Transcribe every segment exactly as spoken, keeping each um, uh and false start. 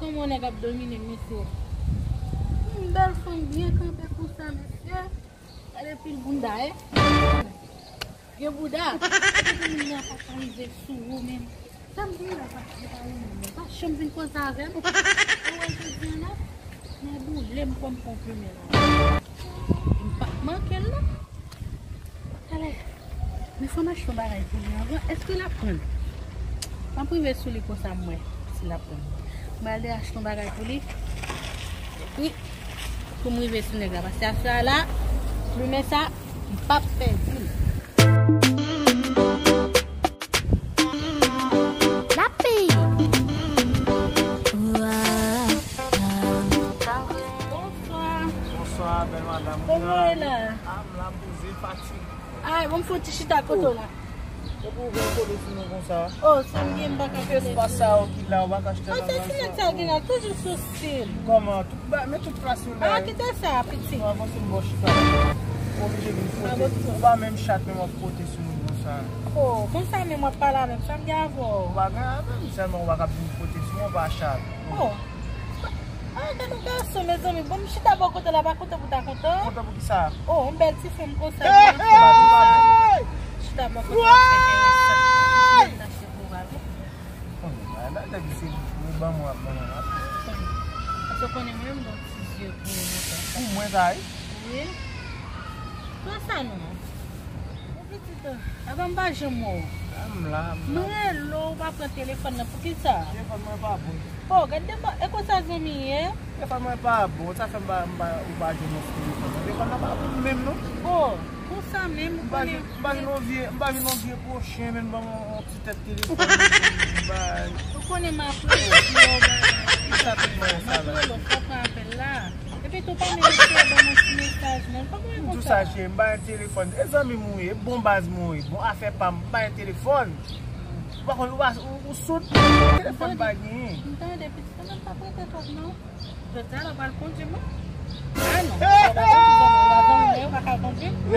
Yon nèg ap domine m, mesye. Yon bèl fanm byen kanpe konsa, mesye. Gade pil bounda, e. Gen bouda. Epi pou moun nan pa ka rive sou ou menm. Sa m di la pa, se pa ou menm. Pa janm vin koze avè m. Ou wè jodi an la, nan boule m kòm konplimen la. M p ap manke l non. Talè. Men fò m achte yon bagay pou li anvan. Èske l ap pran? M ap rive sou li konsa m wè si l ap pran. M pral achte yon bagay pou li. Epi, pou m rive sou nèg la. Paske afè a la, plimen sa, m p ap pèdi l. Lapi! Bonswa. Bonswa, bèl madanm. Kòman w ye la? A, m la poze, fatige. Ay, bon, m fè yon ti chita kote w la. Epi w vin kote sou nou konsa. Oh, sa m gen, m pa ka kote. Espas sa yo ki la, ou pa ka chita la. Sa ti nèg sa gen la, toujou sou stil. Kòman? Tout ba-, men tout plas yo la. Ah, kite sa, piti. Ou avanse m ba w chita. Ou oblije vin kote. Ou pa menm chat menm w ap kote sou nou konsa. Oh, konsa menm w ap pale avè m, sa m gen avè w? Ou pa gen avè m, sèlman ou pa ka vin kote sou mwen, ou pa chat. Oh. Ah, gade yon gason, mezanmi. Bon, m chita bò kote la, pa kontan pou ta kontan. Kontan pou ki sa? Oh, yon bèl ti fanm konsa. Hey, hey! Chita bò kote la, fè enteresan. Ti nèg nan cheve w a, wi. Bon, a la, depi se li ban mwen, ap ban mwen, ap. Paske w konnen mwen, m gon ti zye pou mwen konsa. Pou mwen, sa, wi? Wi. Konsa, non. Bon, pitit, avan m pa janm wè w. M la, m la. M rele w, ou pa pran telefòn nan. Poukisa? Telefòn mwen pa bon. Oh, gad de mwen. E konsa zanmi ye? Telefòn mwen pa bon. Sa fè m pa, m pa, ou pa jwenn mwen sou telefòn nan. Telefòn nan pa bon menm, non. Oh, konsa menm, ou konnen. M pa jwenn yon vye, m pa jwenn yon vye pwochen, menm ban mwen yon ti tèt telefòn. M pa. Ou konnen m apresye w, bagay. Kisa tout mwen sa la? M ap rele w, fò w pran apèl la. Epi tou pa menm eseye ban m yon ti mesaj, non. Kòman e konsa? M tou sa, cheri, m pa gen telefòn. E zanmi m ou ye, bon baz m ou ye, bon afè pa m, m pa gen telefòn. Ou pa konn, ou pa, ou, ou soud, telefòn pa genyen. M tande, pitit, mwen pa prete twòp, non. Jodi a la, w pral kondui mwen? Ah, non. Hey, ou pa kondui, zanmi, ou pa zanmi mwen, ou pa ka kondui. Hey!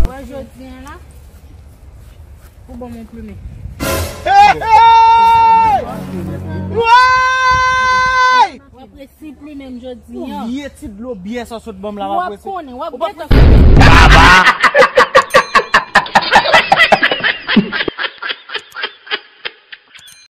Wè jodi an la, ou ban m yon plimen. Hey, hey! Woy! W ap resi plimen m jodi an. Ou vye ti dlo byè sa w sot ban m la, w ap resi. W ap konnen, w ap gentan konnen.